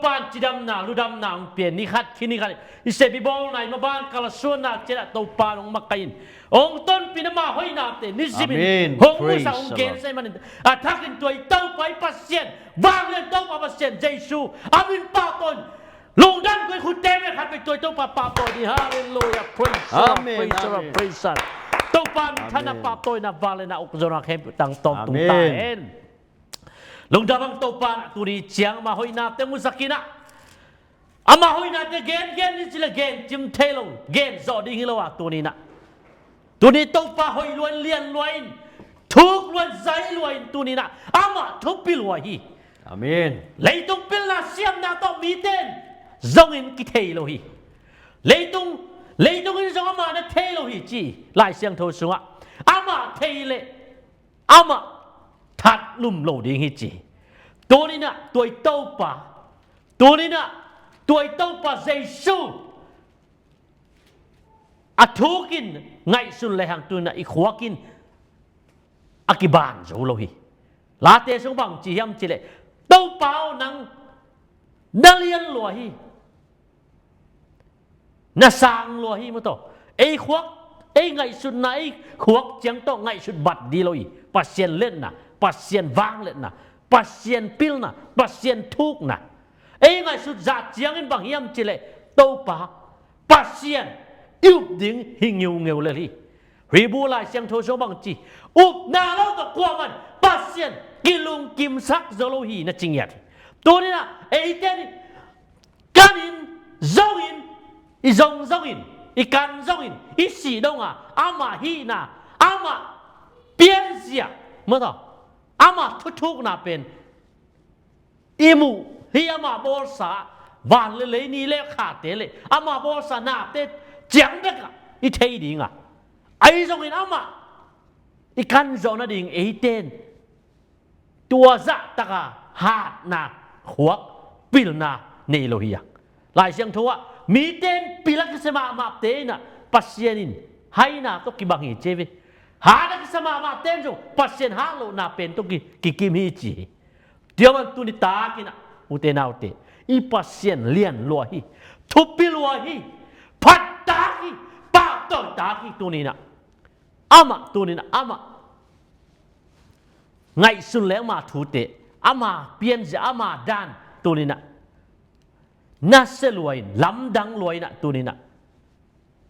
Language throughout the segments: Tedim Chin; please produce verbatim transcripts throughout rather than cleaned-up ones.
Topa'n cidamna, ludamna hong pia in, ni khat khi ni khat i sep i bawlna, i maban kalsuanna ciangah Topa'n hong makaih in, hong tonpih in, ama hoihnate nisimin hong musak, hong gensia ahih manin a thakin tua i Topa i Pasian, vanglian Topa Pasian Jesu a min pahtawi in, lungdam koi, khutte beng khat vei tua i Topa pahtawi ni. Halleluia. Praise the Lord. Praise the Lord. Praise the Lord. Topa minthanna, pahtawina, vanglianna uk zawhna khempeuh tang tawm tung ta hen. Lungdam hang Topa, tuni ciang ama hoihnate musak in ah, ama hoihnate gen, gen ni ci leh gen cim thei lo, gen zawh ding hi lo a, tuni in ah, tuni Topa hoih lua in, lian lua in, thuk lua in, zai lua in, tuni in ah amah thupi lua hi. Leitung pilna siamna tawh mite in zongin kithei lo hi. Leitung, leitung in zong amah na thei lo hi ci Lai Siangtho sungah. Amah thei leh amah that lum lo ding hi ci. Tuni in ah tua i Topa, tuni in ah tua i Topa Jesu a thuk in ngaihsun lehang tuni in ah i khuak in a kiban zo lo hi. Late sung bang ci hiam ci leh, Topa aw, nang na lian lua hi. Na sang lua hi, maw taw. Ei khuak, ei ngaihsutna, ei khuak ciang tawh ngaihsut bat ding lo hi. Pasian liatna, Pasian vangliatna, Pasian pilna, Pasian thukna. Ei ngaihsut zah ciangin bang hiam ci leh, Topa Pasian i up ding hi ngeungeu lel hi. Hebru Lai Siangtho sung bang ci, upna lo tawh kuaman Pasian kilungkimsak zo lo hi, na ci ngiat hi. Tuni in ah eite in i kan in, zong in, i zong zongin, i kan zongin, i sih dong a, amah hihna, amah pianzia, maw taw, amah thuthukna pen i muh hi. Amah bawlsa van le lei, ni le khate le amah bawlsa nate ciang bek ah i thei ding a, ahi zongin amah i kan zawh nading eite in tua zahtak a hatna, khuak, pilna nei lo hi a. Lai Siangtho ah mite in pil a kisa mahmahte in ah Pasian in haina tawh kibang hi ci ve. Hat a kisa mahmahte in zong Pasian hatlohna pen tawh ki, kikim hi ci hi. Tua man tuni takin ah, ute naute, i Pasian lian lua hi, thupi lua hi, phat tak hi, pahtawi tak hi. Tuni in ah amah, tuni in ah amah ngaihsun leh ama thute, ama pianzia, ama dan, tuni in ah nasia lua in, lamdang lua in ah, tuni in ah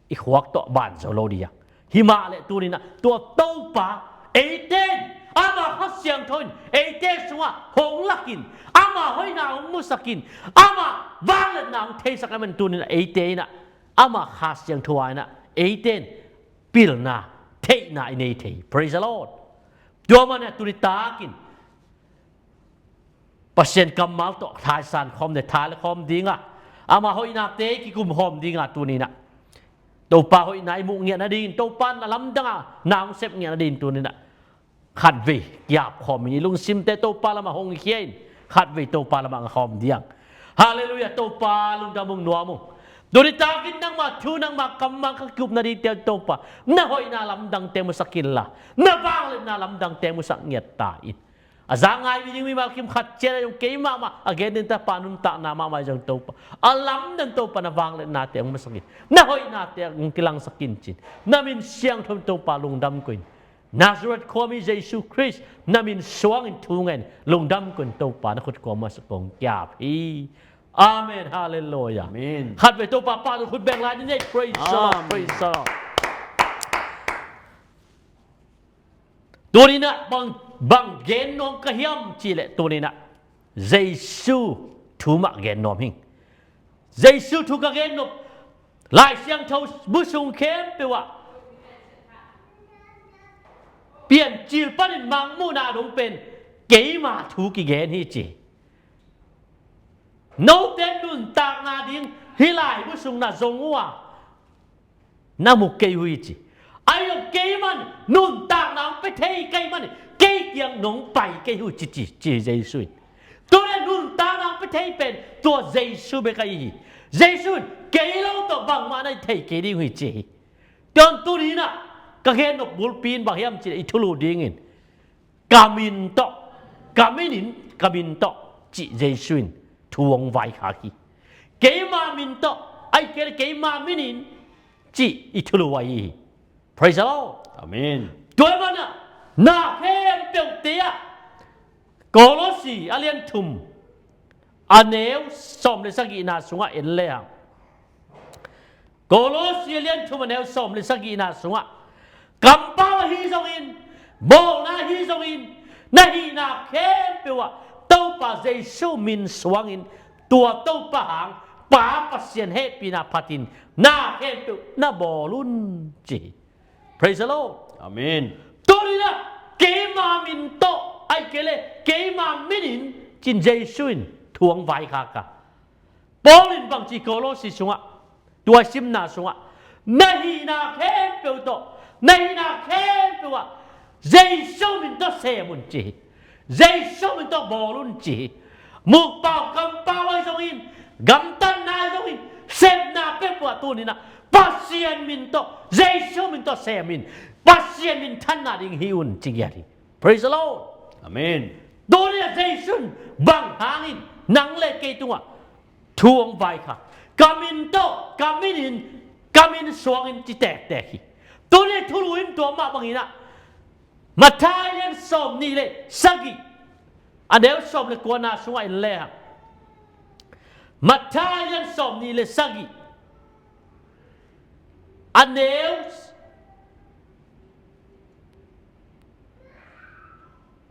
i khuak tawh ban zo lo ding a. Hi mah leh tuni in ah tua Topa eite in, ama Kha Siangtho in eite sungah hong lak in, ama hoihna hong musak in, ama vangliatna hong theisak ahih manin tuni in ah eite in ah ama Kha Siangtho a in ah eite in pilna, theihna i nei thei. Praise the Lord. Tua man ah tuni takin Pasian kammal tawh thaisan khawm le thai le khawm ding a, ama hoihnate kikum khawm ding a, tuni in ah Topa hoihna i muh ngiat nadingin, Topa na lamdang a na hong sep ngiat nadingin tuni in ah khatvei kiap khawm in, i lungsimte Topa lamah hong khia in, khatvei Topa lamah nga khawm ding. Halleluia. Topa lungdam ung, nuam ung. Tuni takin nangma thu, nangma kammal ka kikup nadingte Topa, na hoihna lamdangte musak inla, na vangliatna lamdangte musak ngiat ta in. A za ngai mi ding mimal kim khat ciat a zong kei mahmah a gen ding ta, pa nuntakna mahmah a zong Topa, a lamdang Topa na vangliatnate hong musak in, na hoihnate hong kilangsak in ci-in, na min siangtho Topa lungdam ko ing. Nazareth khuami Jesu Khrist na min suangin thu ngen lungdam ko ing Topa, na khut kuamah sung kong kiap hi. Amen. Halleluia. Amen. Khatvei Topa pahtawi khut beng lai ni nei. Praise the Lord. Amen. Praise the Lord. Tuni in ah bang, bang gen nuam ka hiam cih leh, tuni in ah Jesu thu mah gen nuam hing. Jesu thu ka gen nop, Lai Siangtho bu sung khempeuh ah Piancil panin Mangmuhna dong pen keima thu kigen hi ci. Note nuntakna ding hih laibu sung na zong uh a, na mu kei uh hi ci. Ahi zong kei man nuntakna hong pia thei ka hih manin kei kiang nong pai kei uh hi ci, ci, ci Jesu in. Tua leh nuntakna hong pia thei pen tua Jesu bek ahi hi. Jesu in kei lo tawh bangmah na hi thei kei ding uh hi ci hi. Tua ahih manin tuni in ah ka gen nop bulpi in bang hiam cih leh i thulu dingin ka min tawh, ka min in, ka min tawh cih Jesu in thu hong vaikhak hi. Keima min tawh, ahih kei leh keima minin cih i thulu ahi hi. Praise the Lord. Amen. Tua ahih manin ah, na khempeuhte ah, Kolosi a lian thum, a neu sawm le sagihna sungah en le hang. Kolosi a lian thum, a neu sawm le sagihna sungah, kampau ahi zongin, bawlna ahi zongin, na hihna khempeuh ah Topa Jesu min suangin, tua Topa hang Pa Pasian hehpihna phatin na khempeuh na bawl un, ci hi. Praise the Lord. Amen. Tuni-in ah, keima min tawh, ahih kei leh keima minin, ci-in Jesu in thu hong vaikhak a. Paul in bangci Kolosi sungah, tua simna sungah, na hihna khempeuh tawh, na hihna khempeuh ah Jesu min tawh sem un, ci hi. Jesu min tawh bawl un, ci hi. Mukpau kampau ahi zongin, gamtatna ahi zongin, sepna peuhpeuh ah tuni-in ah Pasian min tawh, Jesu min tawh sem in, Pasian minthanna ding hi un, ci ngiat hi. Praise the Lord. Amen. Tuni-in ah Jesu in bang hangin nang le kei tungah thu hong vaikhak? Ka min tawh, ka minin, ka min suangin, ci tektek hi. Tuni-in thulu in tua mah bangin ah, Matthai lian sawmnih le sagih, a neu sawm le kuana sungah en le hang. Matthai lian sawmnih le sagih, a neu,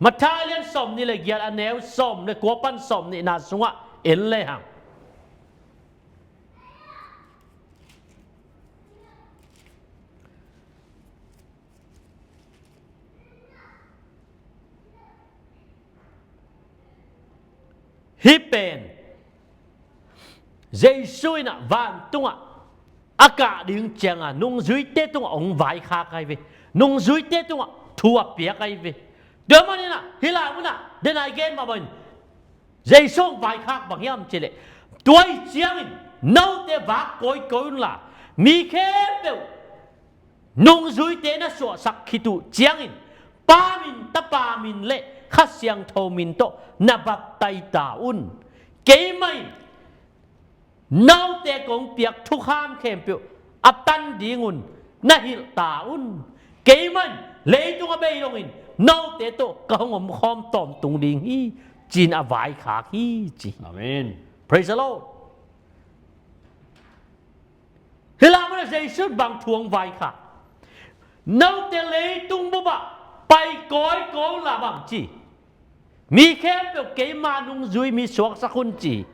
Matthai lian sawmnih le giat, a neu sawm le kua pan sawmnihna sungah en le hang. Hih pen Jesu in ah vantungah a kah ding ciangah nungzuite tungah hong vaikhak ahi ve. Nungzuite tungah thu a piak ahi ve. Tua manin ah hih lai munah, den a i gen mah bangin Jesu hong vaikhak bang hiam cih leh, tua ahih ciangin note vak kawikawi unla, mi khempeuh nungzuite na suahsak khit uh ciangin, Pa min, Tapa min le Kha Siangtho min tawh na baptai ta un. Keimah in note kong piak thukham khempeuh a tan dingun na hilh ta un. Keimah in leitung a bei dongin note tawh ka hong omkhawm tawntung ding hi, ci-in a vaikhak hi, ci. Amen. Praise the Lord. Hih lai munah Jesu in bang thu hong vaikhak? Note leitung bup ah pai kawikawi unla, bang ci? Mi khempeuh keima nungzui mi suaksak un, ci.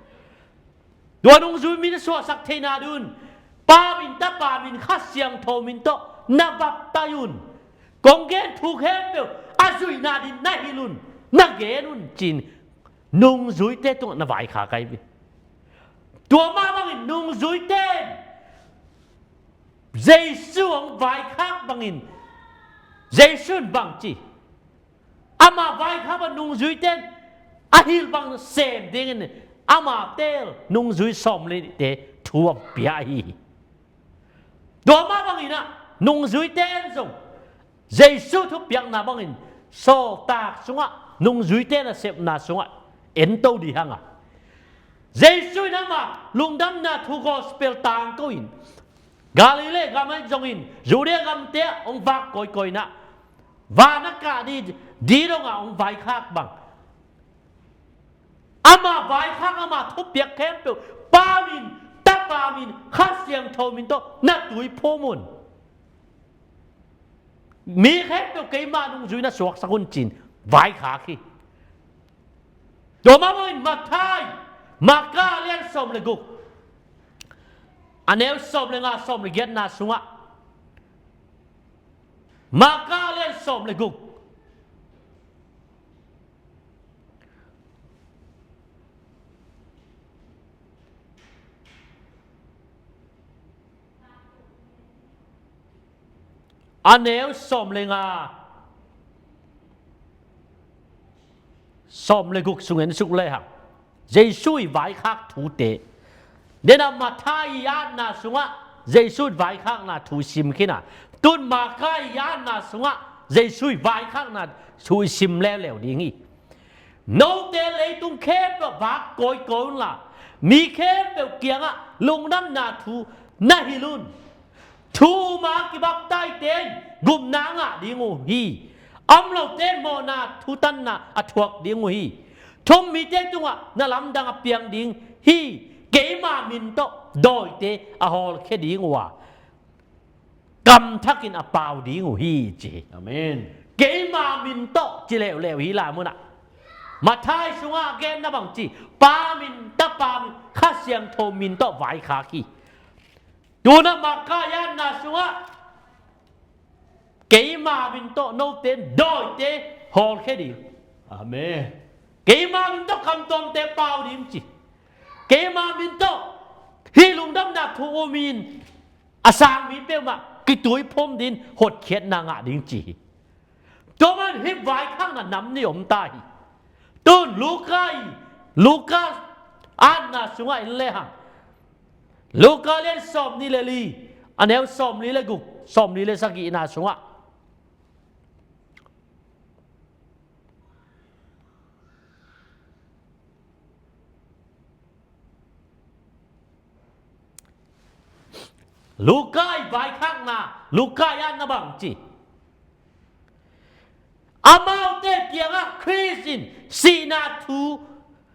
Tua nungzui mi na suaksak theihna ding un Pa min, Tapa min, Kha Siangtho min tawh na baptai un. Kong gen thu khempeuh a zuihna ding na hilh un, na gen un, ci-in nungzuite tungah na vaikhak ahi ve. Tua mah bangin nungzuite in Jesu hong vaikhak bangin, Jesu in bang ci? Ama vaikhak bang nungzuite in a hilh bang sem dingin ama teel nungzui sawm le nihte thu a pia ahi hi. Tua mah bangin ah nungzuite in zong Jesu thupiakna bangin Sawltak sungah, nungzuite nasepna sungah en to dih hang a, Jesu in ama lungdamna thu gospel tangko in Galilee gam ah zongin Judea gamte ah hong vak kawikawi in ah, van a kah dih, dih dongah hong vaikhak bang, ama vaikhak, ama thupiak khempeuh Pa min, Tapa min, Kha Siangtho min tawh na tuiphum un. Mi khempeuh keima nungzui na suaksak un, ci-in vaikhak hi. Tua mah bangin Matthai, Marka lian sawm le guk, a neu sawm le nga, sawm le giatna sungah, Marka lian sawm le guk, a neu sawm le nga, sawm le guk sung en suk le hang, Jesu i vaikhak thute. Dena Matthai i atna sungah Jesu i vaikhakna thu i sim khin a, tun Marka i atna sungah Jesu i vaikhakna thu i sim leuleu ding hi. Note leitung khempeuh vak kawikawi unla, mi khempeuh kiangah lungdamna thu na hilh un. Thuma kibaptaite in gupna a ngah ding uh hi. A om lote in mawhna thutanna a thuak ding uh hi. Thummite tungah na lamdang a piang ding hi. Keima min tawh dawite a hawlkhia ding uh a, kamthakin a pau ding uh hi, ci hi. Amen. Keima min tawh ci leuleu hi lai munah. Matthai sungah a genna bang ci, Pa min, Tapa min, Kha Siangtho min tawh vaikhak hi. Tuna Marka i atna sungah keima min tawh note in dawite hawlkhia ding. Amen. Keima min tawh kamtuamte pau ding ci. Keima min tawh hih lungdamna thu um in a sangmi peuhmah kituiphum ding, hotkhiatna ngah ding ci hi. Tua man hih vaikhakna nam nih om ta hi. Tun Luka i, Luka atna sungah en lehang, Luka lian sawmnih le li, a neu sawmli le guk, sawmli le sagihna sungah, Luka i vaikhakna, Luka i atna bang ci. Amaute kiangah Khrist in sihna thu,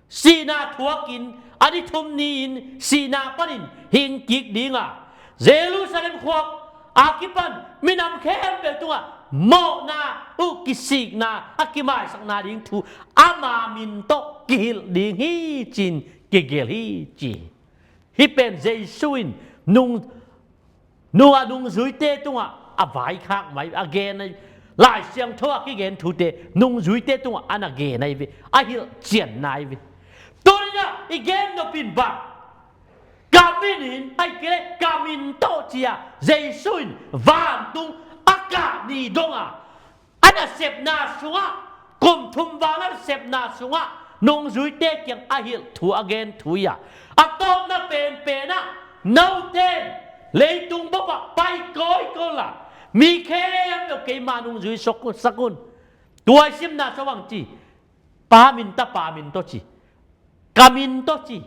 sihna thuakin a ni thum ni-in sihna panin hing kik ding a, Jerusalem khua a kipan minam khempeuh tungah mawhna uh kisikna a kimaisakna ding thu ama min tawh kihilh ding hi, ci-in kigelh hi, ci hi. Hih pen Jesu in nung, nung a nungzuite tungah a vaikhak mai, a gen ahi. Lai Siangtho a kigen thute nungzuite tungah a na gen ahi ve, a hilhcianna ahi ve. Tuni-in ah i gen nop in bang, ka min in, ahih kei leh ka min tawh ci-a Jesu in vantung a kah ni dong a, a nasepna sungah, kum thum val a nasepna sungah nungzuite kiang a hilh thu, a gen thu hi a, a tawpna penpen ah, note in leitung bup ah pai kawikawi unla, mi khempeuh keima nungzui sak un, sak un. Tua i simna sungah bang ci, Pa min, Tapa min tawh ci, ka min tawh ci.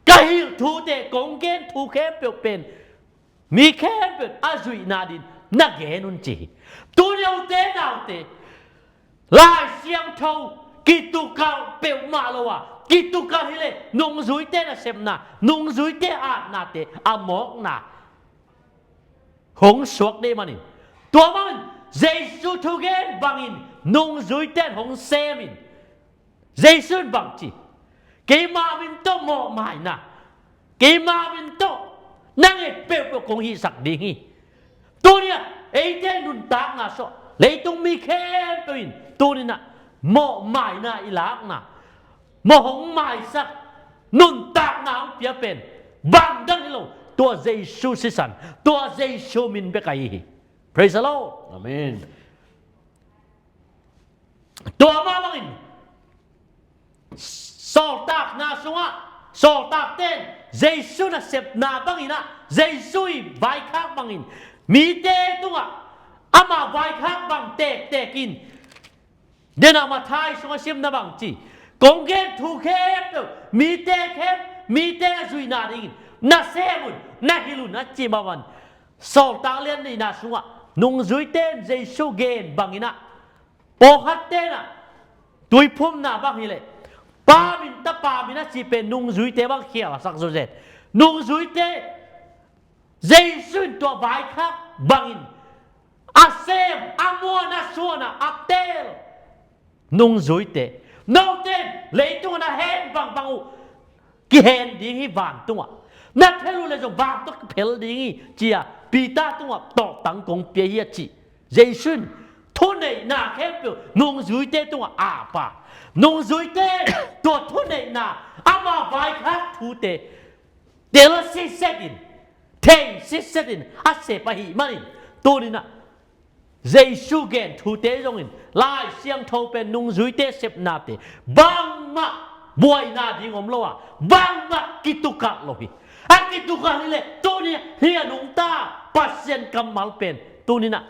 Ka hilh thute, kong gen thu khempeuh pen mi khempeuh a zuihna ding na gen un, ci hi. Tuni a ute naute, Lai Siangtho kitukalh peuhmah lo a, kitukalh hi leh nungzuite nasepna, nungzuite atnate a mawkna hong suak ding manin, tua manin Jesu thugen bangin nungzuite in hong sem in. Jesu in bang ci, keima min tawh mawhmaina, keima min tawh na nget peuhpeuh kong hihsak ding hi. Tuni-ah eite nuntakna sungah leitung mi khempeuh in tuni-in ah mawhmaina i lakna, mawh hong maisak, nuntakna hong pia pen bang dang hi lo, tua Jesu sisan, tua Jesu min bek ahi hi. Praise the Lord. Amen. Tua mah bangin sawltakna sungah, sawltakte in Jesu nasepna bangin ah, Jesu i vaikhak bangin mite tungah ama vaikhak bang tektek in. Dena Matthai sungah simna bang ci, kong gen thu khempeuh mite khem, mite a zuihna dingin na sem un, na hilh un, a ci mah bangin, Sawltak lian nihna sungah nungzuite in Jesu gen bangin ah, pawlkhatte in ah tuiphumna bang hi leh, Pa min, Tapa min a cih pen nungzuite bang khial a sak zawzen. Nungzuite, Jesu in tua vaikhak bangin a sem, a muan, a suan a, a teel nungzuite, note in leitung a na hen bangbang uh kihen ding hi vantungah, na phel uh leh zong vantungah kiphel ding hi, ci-a Peter tungah tawhtang kong pia hi, a cih. Jesu in thuneihna khempeuh nungzuite tungah a ap a, nungzuite in tua thuneihna, ama vaikhak thute tel sitset in, thei sitset in a sep ahih manin, tuni-in ah Jesu gen thute zongin, Lai Siangtho pen nungzuite sepnate bangmah buaina ding om lo a, bangmah kitukalh lo hi. A kitukalh hi leh tuni hih a nungta Pasian kammal pen tuni-in ah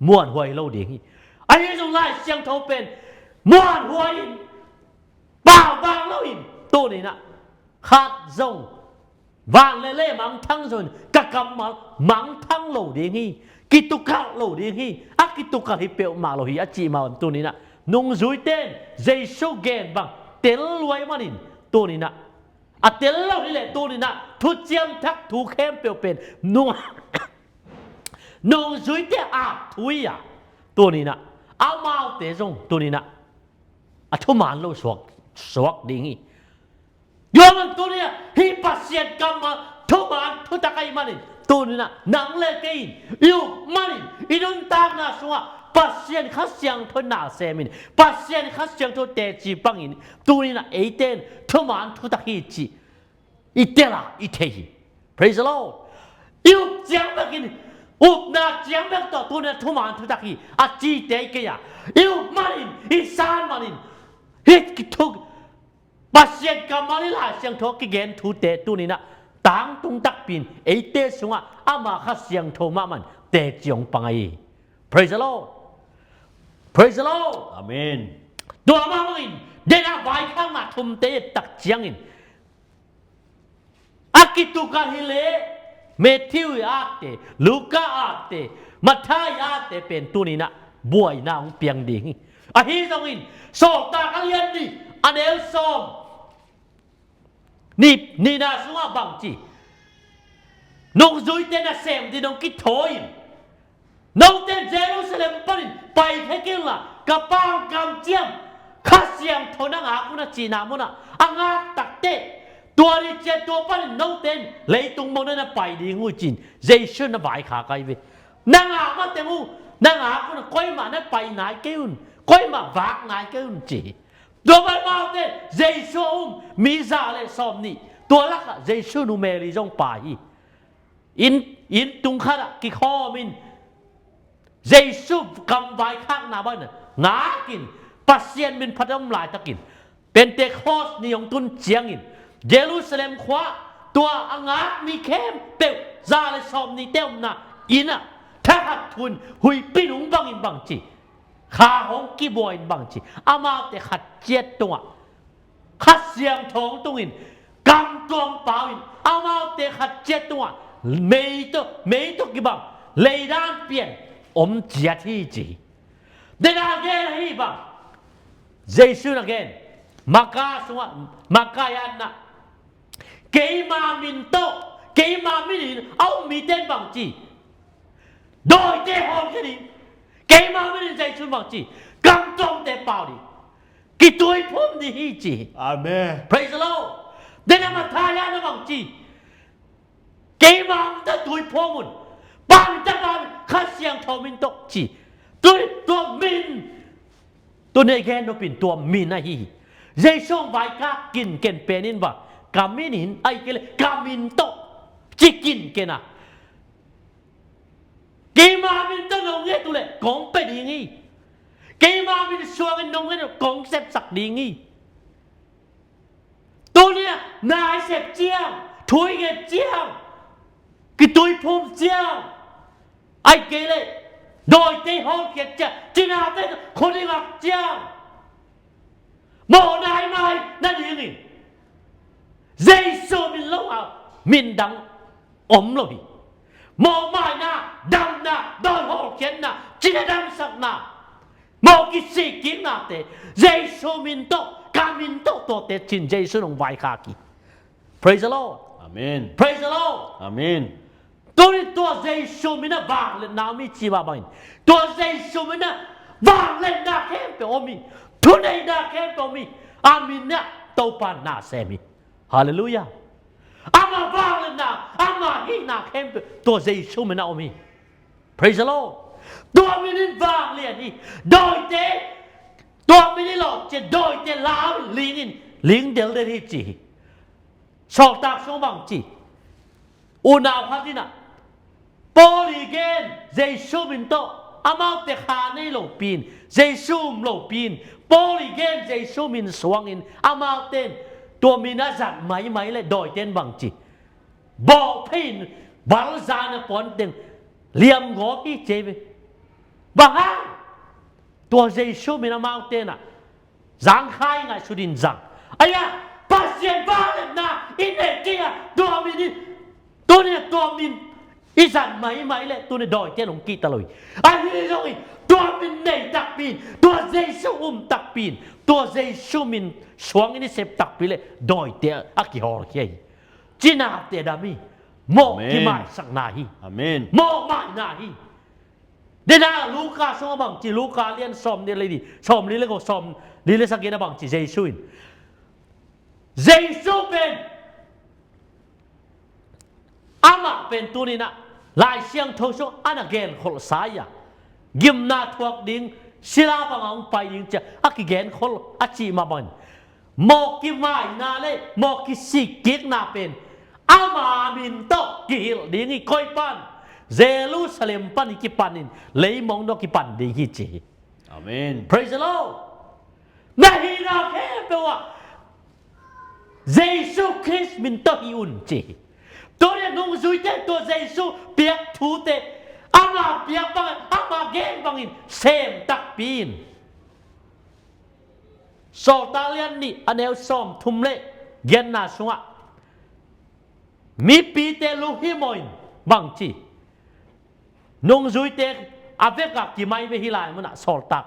muanhuai lo ding hi. Ahi zong Lai Siangtho pen muanhuai in, pau vang lo in, tuni-in ah khat zong van le lei mangthang zong in, ka kammal mangthang lo ding hi, kitukalh lo ding hi, a kitukalh hi peuhmah lo hi a cih mah bangin tuni-in ah nungzuite in Jesu gen bang tel luai manin tuni-in ah a tel lo hi leh tuni-in ah thuciam thak thu khempeuh pen nung nungzuite a thu hi a, tuni-in ah amaute zong tuni-in ah a thuman lo suak, suak ding hi. Tua bang tuni-in ah hih Pasian kammal thuman thutak ahih manin tuni-in ah nang le kei in i up manin i nuntakna sungah Pasian Kha Siangtho na semin, Pasian Kha Siangtho teci pangin tuni-in ah eite in thuman thutak hi cih i tel a i thei hi. Praise the Lord. I up ciang bekin, upna ciang bek tawh tuni-in ah thuman thutak hi a cite i kei a, i up manin, i san manin hih kithuk Pasian kammal i Lai Siangtho kigen thute tuni-in ah tangtung takpi in eite sungah ama Kha Siangtho mahmah in teci hong pang hi. Praise the Lord. Praise the Lord. Amen. Tua mah bangin, den a vaikhakna thumte i et tak ciangin a kitukalh hi leh Matthew i atte, Luka atte, Matthai atte pen tuni-in ah buaina hong piang ding hi. Ahi zongin Sawltak a lian nih a neu sawm nih, nihna sungah bang ci? Nungzuite nasem ding hong kithawi in, note in Jerusalem panin pai thei kei unla, ka Pa kamciam Kha Siangtho na ngak un a cihna munah a ngak takteh, tua ni ciang tua panin note in leitung mawng na na pai ding uh ci-in Jesu na vaikhak ahi ve. Na ngak mateng uh, na ngak un a, koimah na pai nai kei un, koimah vak nai kei un ci hi. Tua pen amaute Jesu a um mi za le sawmnih, tua lakah Jesu nu Mary zong pai hi. Inn, inn tung khatah kikhawm in Jesu kam vaikhakna bang ngak in Pasian min phat a om laitakin Pentecost ni hong tun ciangin Jerusalem khua tua a ngak mi khempeuh za le sawmnihte omna inn ah thakhat thu in huihpi nung bangin bang ci, kha hong kibuak in bang ci, amaute khat ciat tungah Kha Siangtho hong tung in, kam tuam pau in, amaute khat ciat tungah mei tawh, mei tawh kibang leidan pian om ciat hi ci hi. Dena gen ahi bang, Jesu na gen, Marka sungah, Marka i atna, keima min tawh, keima min in a um mite in bang ci, dawite hawlkhia ding. Keima min in Jesu bang ci, kam tuamte pau ding, kituiphum ding hi ci hi. Amen. Praise the Lord. Dena Matthai na bang ci, keima min tawh tuiphum un, pangtak a Kha Siangtho min tawh ci. Tui, tua min, tuni gen nopin tua min ahi hi. Jesu hong vaikhak kinken pen in bang, ka min in, ahih kei leh ka min tawh ci kinken a, keima min tawh nong nget uh leh kong pia ding hi. Keima min suangin nong nget uh leh kong sepsak ding hi. Tuni-ah na i sep ciang, thu i nget ciang, kituiphum ciang, ahih kei leh dawite hawlkhiat ciang, cinate khut i ngak ciang, mawhna i mai nadingin Jesu min lo a min dang om lo hi. Mawhmaina, damna, dawi hawlkhiatna, cina damsakna, mawh kisikkiknate Jesu min tawh, ka min tawh, tuate ci-in Jesu in hong vaikhak hi. Praise the Lord. Amen. Praise the Lord. Amen. Tuni tua Jesu min a vangliatna om hi ci mah bangin, tua Jesu min a vangliatna khempeuh om hi. Thuneihna khempeuh om hi. A min ah Topa na sem hi. Halleluiah. Ama vangliatna, ama hihna khempeuh tua Jesu min a om hi. Praise the Lord. Tua min in vanglian hi. Dawite, tua min in lawh ciang dawite lau in ling in, ling deldet hi ci hi. Sawltak sung bang ci, unau khat in ah, Paul i gen Jesu min tawh amaute kha nei lopi-in, Jesu um lopi-in, Paul i gen Jesu min suangin amaute in tua min a zat maimai leh dawite in bang ci, bawhphei in balzan a puan teng liamgawp hi ci hi ve. Bang hang? Tua Jesu min amaute in ah Zangkhai ngaihsut in zang. Aia, Pasian vangliatna i neih kei a, tua min in, tuni a tua min i zat maimai leh tuni dawite in hong kihta lo hi. Ahi zongin tua min nei takpi in, tua Jesu um takpi in, tua Jesu min suangin i sep takpi leh dawite a kihawlkhia hi. Cinate dam hi. Mawh kimaisakna hi. Mawh maina hi. Dena Luka sungah bangci, Luka lian sawmnih le li, sawmli le guk, sawmli le sagihna bangci, Jesu in, Jesu pen, amah pen tuninah Lai Siangtho sung a na genkholhsa hi a, gimna thuak ding, sila bangah hong pai ding cia a kigenkholh a cih mah bangin, mawh kimaina le mawh kisikkikna pen ama min tawh kihilh ding hi. Koi pan? Jerusalem pan hi kipanin leimong tawh kipan ding hi ci hi. Amen. Praise the Lord. Na hihna khempeuh ah Jesu Khrist min tawh hih un ci hi. Tuni a nungzuite tua Jesu piak thute, ama piak bangin, ama gen bangin sem takpi in. Sawltak lian nih a neu sawmthum le giatna sungah mipite luhimawh in bangci, nungzuite a vekah kimai ve hi lai munah sawltak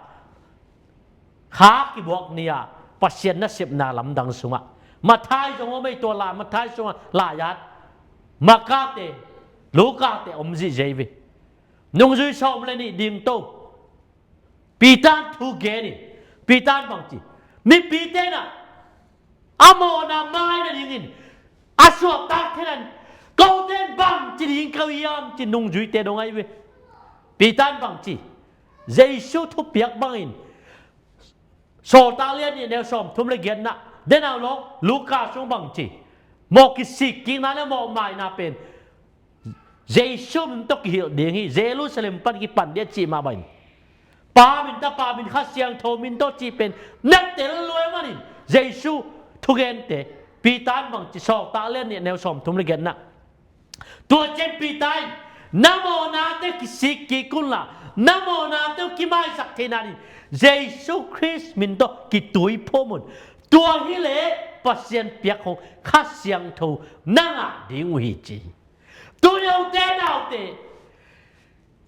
kha kibuak ni-a Pasian nasepna lamdang sungah Matthai zong om ei, tua la Matthai sungah lai-at Markate, Lukate om zihziah hi ve. Nungzui sawm le nih dingto Peter in thu gen in, Peter in bangci, mipite inah a mawhna mai nadingin a suahtak thei nading, kote in bangci ding ka hiam ci nungzuite dong ahi ve. Peter in bangci, Jesu thupiak bangin, Sawltak lian nih neu sawmthum le giatna, denau lawng Luka sung bangci, mawh kisikkikna le mawh maina pen Jesu min tawh kihilh ding hi, Jerusalem pan kipan ding a cih mah bangin, Pa min, Tapa min, Kha Siangtho min tawh cih pen na tel luai manin Jesu thugente, Peter in bangci, Sawltak lian nih neu sawmthum le giatna, tua ciang Peter in na mawhnate kisikkik unla, na mawhnate uh kimaisak theih nading Jesu Khrist min tawh kituiphum un. Tua hileh Pasian piak hong Kha Siangtho na ngah ding uh hi ci hi. Tuni a ute naute,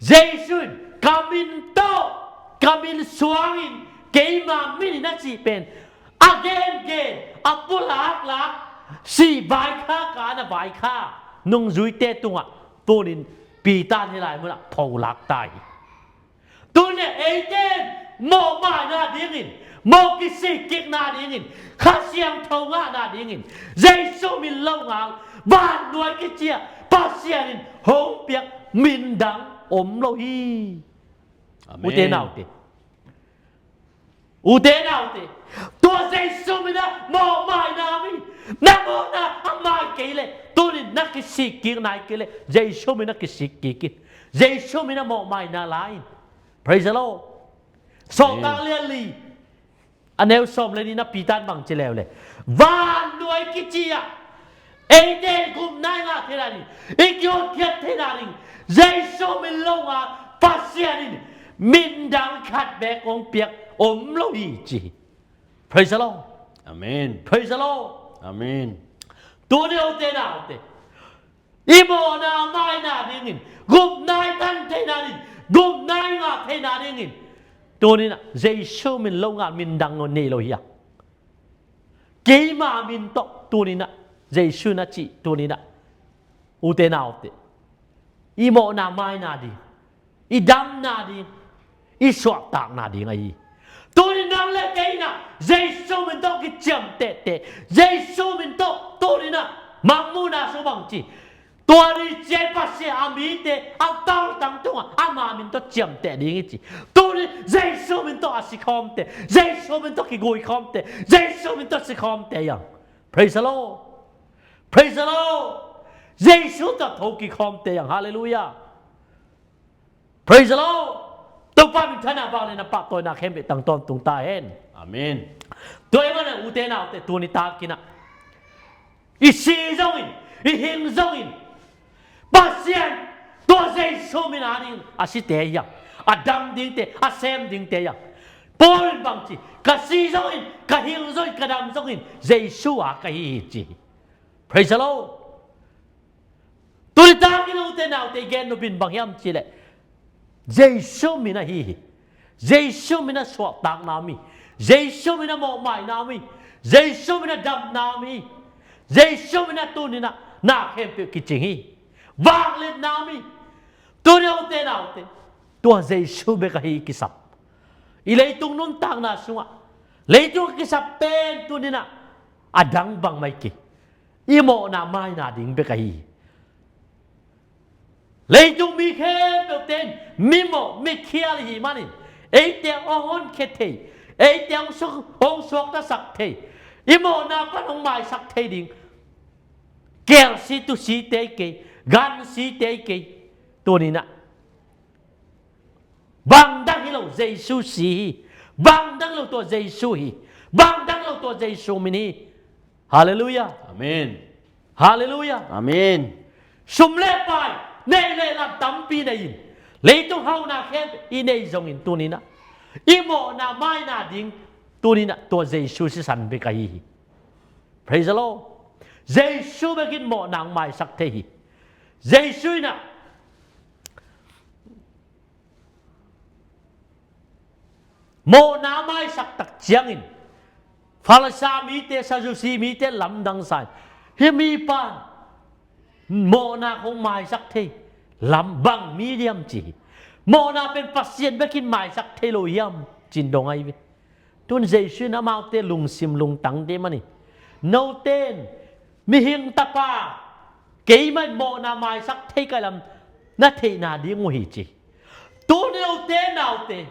Jesu in ka min tawh, ka min suangin keima min in a cih pen a gengen, a pulaklak, sih vaikhak a na vaikhak nungzuite tungah tunin Peter in hih lai munah pholak ta hi. Tunin eite in mawh maina dingin, mawh kisikkikna dingin, Kha Siangtho ngahna dingin Jesu min lo ngal vannuai kici-a Pasian in hong piak min dang om lo hi. Amen. Ute naute, ute naute, tua Jesu min a mawh maina mi, na mawhna a mai kei leh, tunin na kisikkik nai kei leh Jesu min a kisikkik in, Jesu min a mawh maina la in. Praise the Lord. Sawltak lian li a neu sawm le nihna Peter in bangci leuleu, vannuai kici-ah eite gupna i ngah theih nading, i kiutkhiat theih nading Jesu min lo ngal Pasian in min dang khat beek hong piak om lo hi ci hi. Praise the Lord. Amen. Praise the Lord. Amen. Tuni ute naute, i mawhna a maina dingin, gupna i tan theih nading, gupna i ngah theih nadingin, tuninah Jesu min lo ngal min dang nei lo hi a, keima min tawh tuninah Jesu in a cih tuninah, ute naute, i mawhna maina ding, i damna ding, i suahtakna ding ahi hi. Tunin nang le kei inah Jesu min tawh kiciamtehte, Jesu min tawh tuninah mangmuhna sung bangci, tua ni ciai Pasian a mite a paltang tungah ama min tawh ciamteh ding hi ci. Tunin Jesu min tawh a sikhawmte, Jesu min tawh kiguikhawmte, Jesu min tawh sikhawmte hi hang. Praise the Lord. Praise the Lord. Jesu tawh tho kikhawmte hi hang. Halleluiah. Praise the Lord. Topa minthanna vang le na pahtawina khempeuh tang tawntung ta hen. Amen. Tua ahih manin ute naute, tuni takinah i si zongin, i hing zongin, Pasian tua Jesu min a ding a site hi hang, a dam dingte, a sem dingte hi hang. Paul in bang ci, ka si zongin, ka hing zongin, ka dam zongin Jesu a ka hi hi ci. Praise the Lord. Tuni tak in ute naute gen nop in bang hiam cih leh, Jesu min ahi hi. Jesu min a suahtakna om hi. Jesu min a mawhmaina om hi. Jesu min a damna om hi. Jesu min a tuni-in ah na khempeuh kicing hi. Vangliatna om hi. Tuni ute naute, tua Jesu bek ahi kisam. I leitung nuntakna sungah leitung a kisap pen tuni-in ah a dang bangmah hi kei. I mawhna maina ding bek ahi hi. Leitung mi khempeuhte in mimawh mikhial i hih manin eite hong honkhia thei, eite hong suak, hong suaktasak thei, i mawhna pan hong maisak thei ding kelsi tusite hi kei, gansite hi kei. Tuni-in ah bang dang hi lo, Jesu si hi. Bang dang hi lo, tua Jesu hi. Bang dang hi lo, tua Jesu min hi. Halleluiah. Amen. Halleluiah. Amen. Sum le pai, neih le lam tampi nei-in, leitung hauna khempeuh i nei zongin tuni-in ah i mawhna maina ding tuni-in ah tua Jesu sisan bek ahi hi. Praise the Lord. Jesu bek in mawhna hong maisak thei hi. Jesu in ah mawhna maisak tak ciangin Farisa mite, Sadusi mite lamdang sa in, hih mipa in mawhna hong maisak thei lam bang mi diam ci hi. Mawhna pen Pasian bek in maisak thei lo hiam ci-in dong ahi ve. Tun Jesu in amaute lungsim lungtang dih manin, note in mihing tapa keimah in mawhna maisak thei ka hi lam na theihna ding uh hi ci. Tuni ute naute,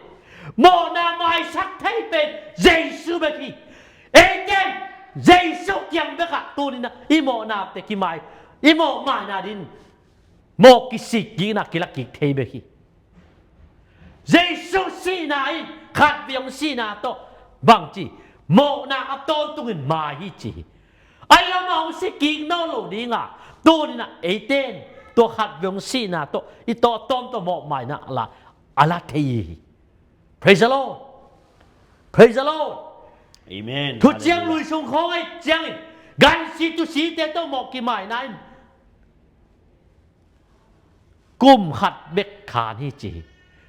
mawhna maisak thei pen Jesu bek hi. Eite in Jesu kiang bekah tuni-in ah i mawhnate kimai, i mawhmaina ding mawh kisik kikna kila kik thei bek hi. Jesu sihna in khatvei hong sihna tawh bang ci, mawhna a tawntungin mai hi ci hi. A lamah hong si kik nawn lo ding a, tuni-in ah eite in tua khatvei hong sihna tawh i tawh tawm tawh mawhmaina a la, a la thei hi. Praise the Lord. Praise the Lord. Amen. Thuciam lui sung khawng ahih ciangin gansi tusite tawh mawh kimaina in kum khat bek khan hi ci hi.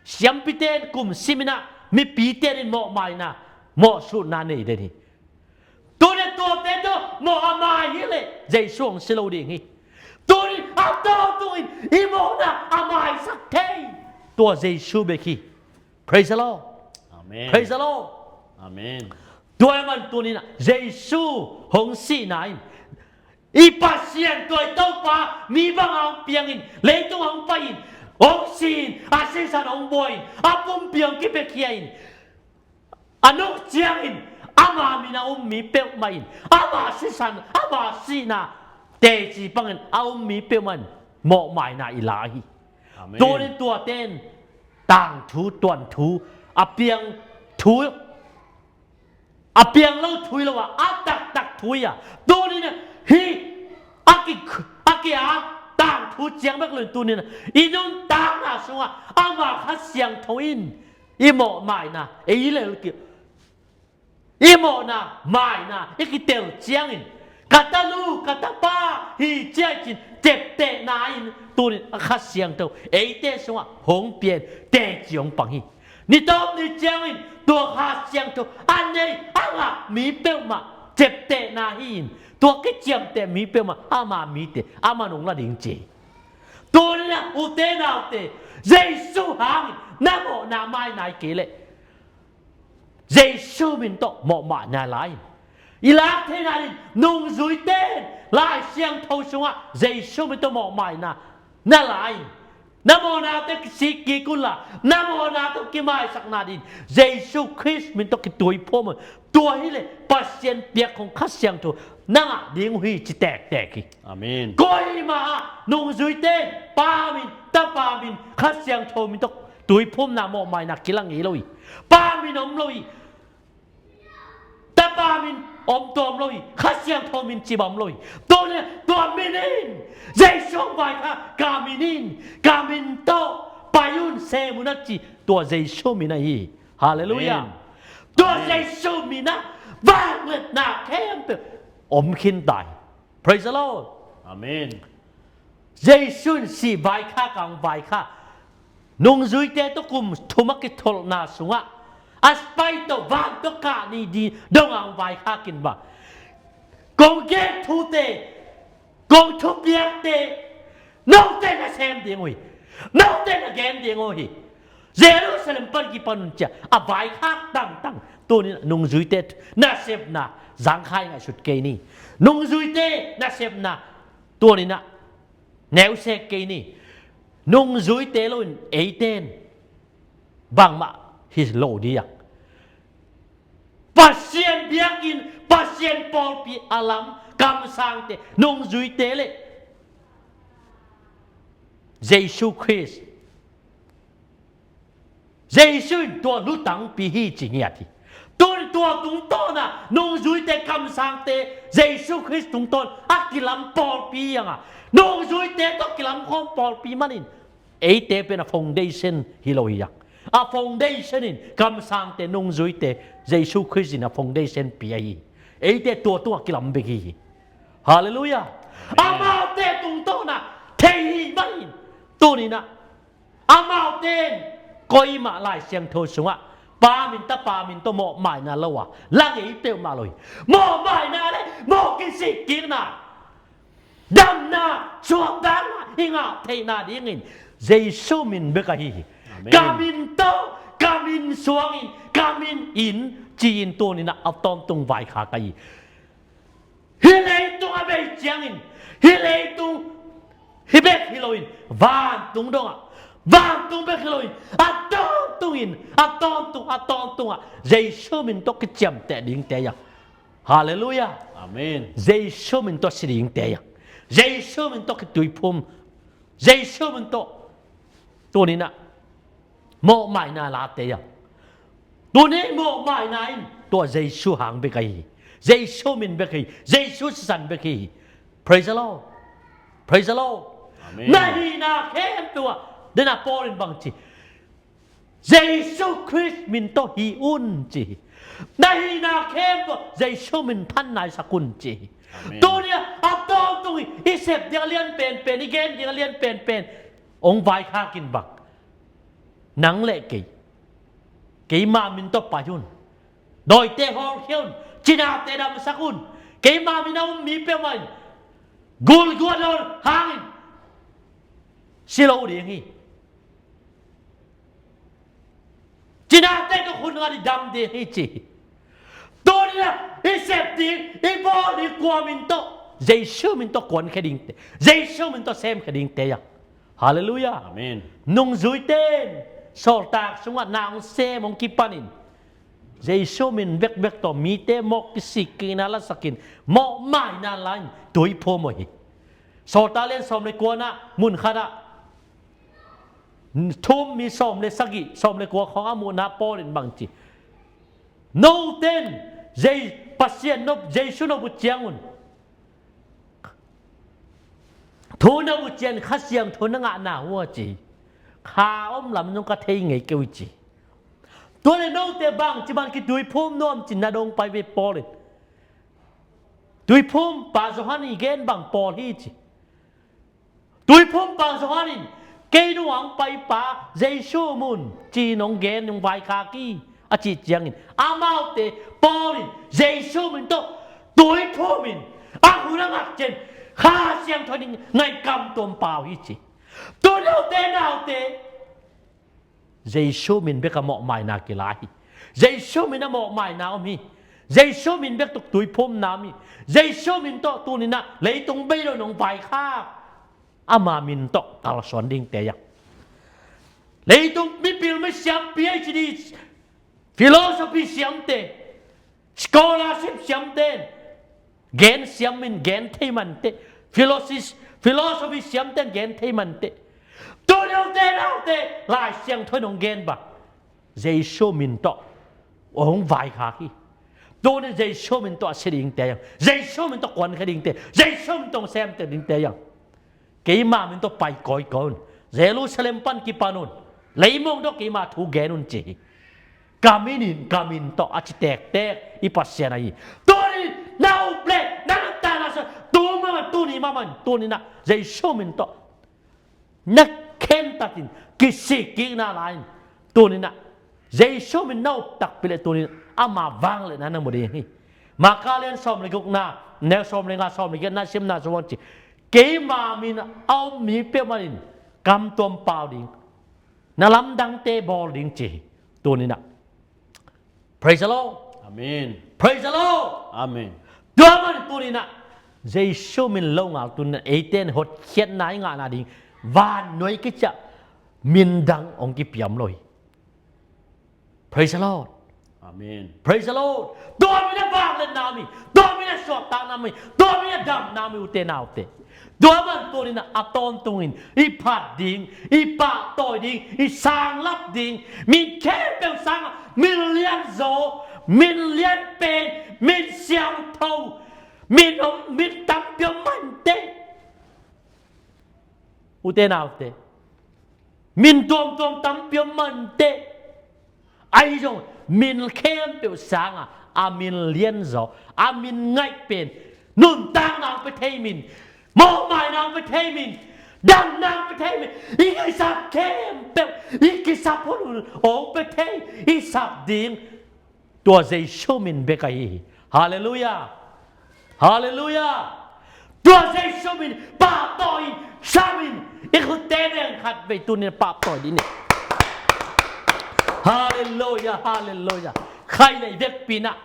Siampite in kum sim in ah mipite in mawhmaina, mawhsutna nei den hi. Tuni tuate tawh mawh a mai hi leh Jesu hong si lo ding hi. Tuni a tawntungin i mawhna a maisak thei tua Jesu bek hi. Praise the Lord. Amen. Praise the Lord. Amen. Tua ahih man tuni-in ah Jesu hong sihna in i Pasian tua i Topa mi bangin hong piangin, leitung hong pai-in, hong si-in, a sisan hong buai-in, a pumpi hong kipiakhia-in, a nung ciangin ama min a um mi peuhmah in, ama sisan, ama sihna teci bangin a um mi peuhmah in mawhmaina i la hi. Amen. Tuni-in tuate in tangthu, tuanthu, a piang thu, a piang lo thu hi lo a, a taktak thu hi a, tuni-in ah hih a ki, a ki-ak tangthu ciang bek lo-in tuni-in ah i nuntakna sungah ama Kha Siangtho in i mawhmaina, ei lel ki, i mawhna maina i kitel ciangin, ka tanu, ka tapa hi ci-in ceptehna in tuni-in a Kha Siangtho eite sungah hong pia-in teci hong pang hi. Ni tawp ni ciangin tua Kha Siangtho a nei a ngah mi peuhmah ceptehna hi-in, tua kiciamteh mi peuhmah ama mite, aman hong la ding ci hi. Tuni-in ah ute naute, Jesu hangin na mawhna mai nai kei leh Jesu min tawh mawhmaina la in. I lak theihna ding nungzuite in Lai Siangtho sungah Jesu min tawh mawhmaina na la in. Na mawhnate kisik kik unla, na mawhna tawh kimaisakna ding Jesu Khrist min tawh kituiphum un. Tua hileh Pasian piak khong Kha Siangtho na ngah ding uh hi ci tektek hi. Amen. Koimah ah nungzuite in Pa min, Tapa min, Kha Siangtho min tawh tuiphumna mawhmaina kilang ngei lo hi. Pa min om lo hi. Tapa min om tuam lo hi. Kha Siangtho min cibam lo hi. Tua le, tua min in Jesu vai kha, ka min in, ka min tawh pai un, sem un a ci, tua Jesu min ahi hi. Halleluiah. Amen. Tua Jesu min ah vangliatna khempeuh om khin ta hi. Praise the Lord. Amen. Jesu in sih vaikhak a hong vaikhak, nungzuite tawh kum thum a kitholhna sungah a sipai tawh van tawh kah ni ding dong a hong vaikhak in bang, kong gen thute, kong thupiakte note na sem ding uh hi. Note na gen ding uh hi. Jerusalem pan kipan un ci a a vaikhak tangtang. Tuni-in nungzuite nasepna zangkhai ngaihsut kei ni. Nungzuite nasepna tuni-in neusiat kei ni. Nungzuite lo-in eite in bangmah hi lo ding a, Pasian biakinn, Pasian pawlpi a lam kamsangte, nungzuite le Jesu Khrist, Jesu in tua lutangpi hi ci ngiat hi. Tun tua tungtawn a nungzuite kamsangte Jesu Khrist tungtawn a kilam pawlpi hi a, nungzuite tawh kilam khawm pawlpi manin eite pen a foundation hi lo hi a, a foundation in kamsangte, nungzuite, Jesu Khrist in a foundation pia hi. Eite tua tungah kilam bek hi hi. Halleluiah. Amaute tungtawn a thei hi manin tuni-in amaute in koimah Lai Siangtho sungah Pa min, Tapa min tawh mawhmaina lo a la ngei peuhmah lo hi. Mawhmaina le mawh kisikkikna, damna, suakdanna i ngah theihna dingin Jesu min bek ahi hi. Amen. Ka min tawh, ka min suangin, ka min in ci-in tuni-in a tawntung vaikhak ahi hi. Hih leitung a bei ciangin, hih leitung hih bek hi loin, vantung dongah, vantung bek hi loin, a tawntungin, a tawntung, a tawntungah Jesu min tawh kiciamteh dingte hi a. Halleluiah. Amen. Jesu min tawh si dingte hi a. Jesu min tawh kituiphum. Jesu min tawh tuni-in mawhmaina late hi a. Tuni mawhmaina in tua Jesu hang bek ahi hi. Jesu min bek hi. Jesu sisan bek hi hi. Praise the Lord. Praise the Lord. Amen. Na hihna khempeuh ah, den a Paul in bang ci? Jesu Khrist min tawh hi un ci hi. Na hihna khempeuh ah Jesu min phan naisak un ci hi. Amen. Tuni a tawntung i sep ding a lian penpen, i gen ding a lian penpen hong vaikhak in bang, nang le kei, keima min tawh pai un. Dawite hawlkhia un. Cinate damsak un. Keima min a um mi peuhmah in gulguat lo hangin si lo ding hi. Cinate tawh hun ngat i dam ding hi ci hi. Tuni-in i sep ding, i bawl ding kua min tawh? Jesu min tawh kuankhia dingte, Jesu min tawh semkhia dingte hi a. Halleluiah. Amen. Nungzuite in sawltak sungah na hong sem hong kipanin Jesu min bekbek tawh mite mawh kisikkikna lasakin, mawhmaina la-in tuiphum uh hi. Sawltak lian sawm le kuana mun khatah thu um mi sawm le sagih, sawm le kua khawng a muhna Paul in bang ci? Note in Pasian nop, Jesu nop uh ciangun thu na muh ciang Kha Siangtho na ngahna uh a ci hi. Kha om lam zong ka thei ngei kei uh ci hi. Tua le note bangci bang kituiphum nuam ci na dong pai ve Paul in. Tuiphumpa Johan i gen bang Paul hi ci. Tuiphumpa Johan in kei nung hong paipa Jesu mun ci-in hong gen, hong vaikhak hi a cih ciangin amaute, Paul in Jesu min tawh tuiphum in a hun a ngak ciang Kha Siangtho in ngaihkam tuam pau hi ci. Tuni note naute Jesu min bek a mawhmaina kila hi. Jesu min a mawhmaina om hi. Jesu min bek tawh tuiphumna om hi. Jesu min tawh tuni-in leitung bei lo nong vaikhak, ama min tawh kalsuan dingte hi a. Leitung mipil misiam, PhD, philosophy siamte, scholarship siamte in gen siam in gen thei mante, philosophy, philosophy siamte in gen thei mante, tuni note naute Lai Siangtho in hong gen bang, Jesu min tawh hong vaikhak hi. Tuni Jesu min tawh a si dingte hi a, Jesu min tawh kuankhia dingte, Jesu min tawh hong semte dingte hi a. Keima min tawh pai kawikawi un. Jerusalem pan kipan un. Leimong tawh keima thu gen un ci hi. Ka min in, ka min tawh a ci tektek i Pasian ahi. Tuni na up le na nuntakna sung, tu mah, tuni mah, tuni na Jesu min tawh na khentat in, kisik kikna la in. Tuni na Jesu min na up takpi le tuni na ama vangliatna na mu ding hi. Marka lian sawm le gukna, neu sawm le nga, sawm le giatna simna sung bang ci, keima min a um mi peuhmah in kam tuam pau ding, na lamdangte bawl ding ci hi. Tuni na, praise the Lord. Amen. Praise the Lord. Amen. Tua man tuni na Jesu min lo ngal tuni na eite in hotkhiatna i ngahna ding vannuai kiciah min dang hong kipiam lo hi. Praise the Lord. Amen. Praise the Lord. Tua min a vangliatna mi, tua min a suahtakna mi, tua min a damna mi, ute naute. Tua man tuni na a tawntungin i phat ding, i pahtawi ding, i sanglap ding, min khempeuh sangah min lianzaw, min lianpen, min siangtho, min om, min tampi om mah inteh. Ute naute, min tuamtuam tampi om mah inteh. Ahi zong min khempeuh sangah a min lianzaw, a min ngaihpen, nuntakna hong pia thei min, mawhmaina hong pia thei min, damna hong pia thei min, i kisap khempeuh, i kisap hun hong pia thei, i sap ding. Tua Jesu min bek ahi hi. Halleluiah. Halleluiah. Tua Jesu min pahtawi in, sam in, i khutte beng khat vei tuni na pahtawi dih ni. Halleluiah, halleluiah. Khailei vekpi na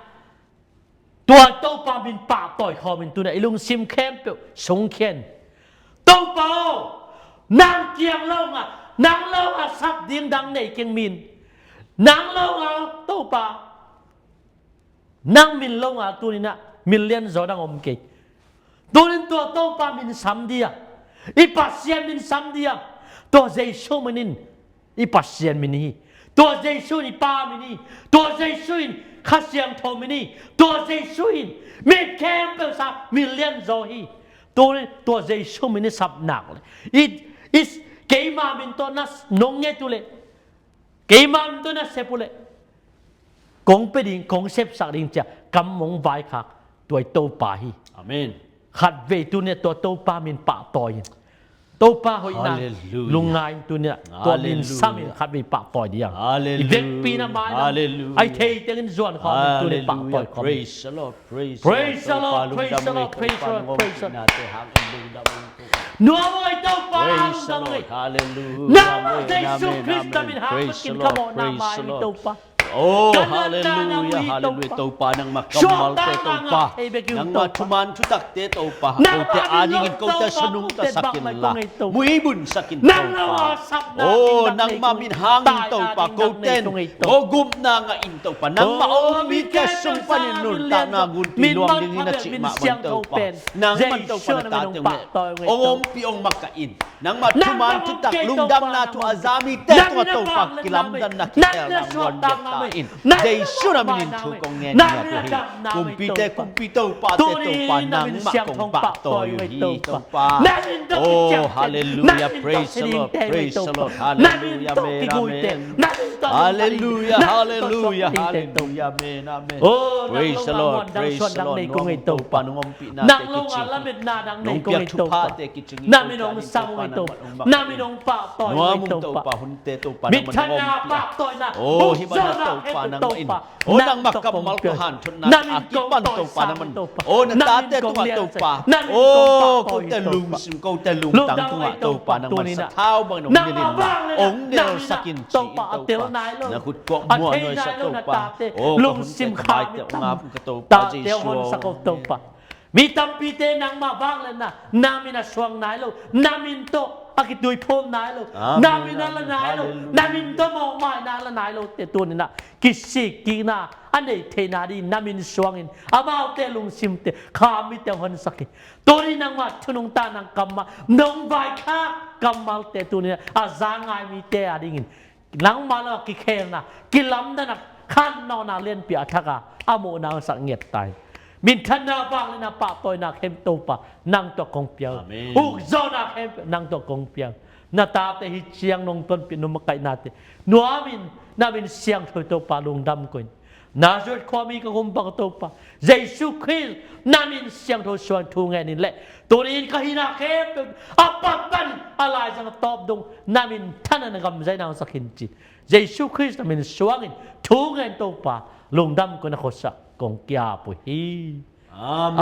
tua Topa min pahtawi khawm in tuni na i lungsim khempeuh sungkhia in. Topa aw, nang kiang lo ngah, nang lo ngah sap ding dang nei keng min. Nang lo ngah Topa. Nang min lo ngah tuni na min lianzaw dang om kei. Tunin tua Topa min sam dia, i Pasian min sam dia. Tua Jesu min in i Pasian min hi. Tua Jesu in i Pa min hi. Tua Jesu in Kha Siangtho min hi. Tua Jesu in mi khempeuh sa min lianzaw hi. Tunin tua Jesu min i sap nak le i, i keima min tawh na nong nget uh le, keima min tawh na sep uh le, kong pia ding, kong sepsak ding cia kam mong vaikhak tua i Topa hi. Amen. Khat vei tuni na tua Topa min pahtawi in. Topa hoihna lungngai in tuni na tua min sam in khat vei pahtawi dih ang. I vekpi na mai na ai thei tengin zuan khawm in tuni pahtawi khawm. Praise the Lord. Praise the Lord. Praise the Lord. Praise the Lord. Nuam aw i Topa, hang dang ei. Hallelujah. Nangmah Jesu Khrist na min hang bekin ka mawhna mai ni Topa. Oh, hallelujah, hallelujah. Topa nangmah kammalte Topa, nangmah thuman thutakte Topa, kote adingin kote sunung tasakin la, muibun sakin Topa. Oh, nangmah min hangin Topa, kote in gupna ngah in Topa, nangmah hong mite sung panin nuntakna gunpi luang dingin a cih mah bang Topa, nangmah Topa na tate hong ompih hong makaih in. Nangmah thuman thutak lungdamna thu a za mite tungah Topa kilamdanna kikhelna muan bek ta in. Jesu na minin thu kong ngen hi. Kumpite kumpi Topate Topa nangmah kong pahtawi uh hi Topa. Oh, hallelujah, praise the Lord, praise the Lord, hallelujah, amen, amen. Hallelujah, hallelujah, hallelujah, amen, amen. Praise the Lord, praise the Lord. Nuam uh Topa, nong ompihna te kicing, nong piak thuphate kicing. Na min hong sam uh hi Topa, na min hong pahtawi uh hi Topa. Nuam uh Topa, hunte Topa nangmah nong ompih a. Oh, hih banah Topa nangmah in, oh, nangmah kammal tawh hanthotna a kipan Topa nangmah in, oh, na tate tungah Topa, oh, kote lungsim kote lungtang tungah Topa nangmah in sathau bangin hong nilh in la, hong nelsak in ci in Topa. Na khut kuak muanhuai sa Topa. Oh, ka hunte ka baite hong ap ka Topa Jesu aw. Mi tampite nangmah vangliatna, na min a suang nai lo, na min tawh a kituiphum nai lo, na min a la nai lo, na min tawh mawhmaina a la nai lote tuni na kisik kikna a neih theihna dingin na min suangin amaute lungsimte kha mite hong honsak hi. Tuni nangmah thunungta nang kammal, nong vaikhak kammalte tuni na a za ngai mite adingin nangmah lo a kikhelna, kilamdanna, khanna lianpi a thak a, a mawhna hong sak ngiat ta in. Minthanna, vangliatna, pahtawina khempeuh Topa nang tawh kong pia uh. Amen. Ukzawhna khempeuh nang tawh kong pia uh. Na tate hi ciang nong tonpih, nong makaihnate nuamin, na min siangtho Topa lungdam ko ing. Nazareth khuami ka gumpa Topa Jesu Khrist na min siangtho suang thu ngen in le, tuni-in ka hihna khempeuh a patan a laizang a tawp dong na minthanna, na gamzaina hong sak in ci. Jesu Khrist na min suangin thu ngen Topa, lungdam ko ing, na khuasak kong ki-ap uh hi. Amen.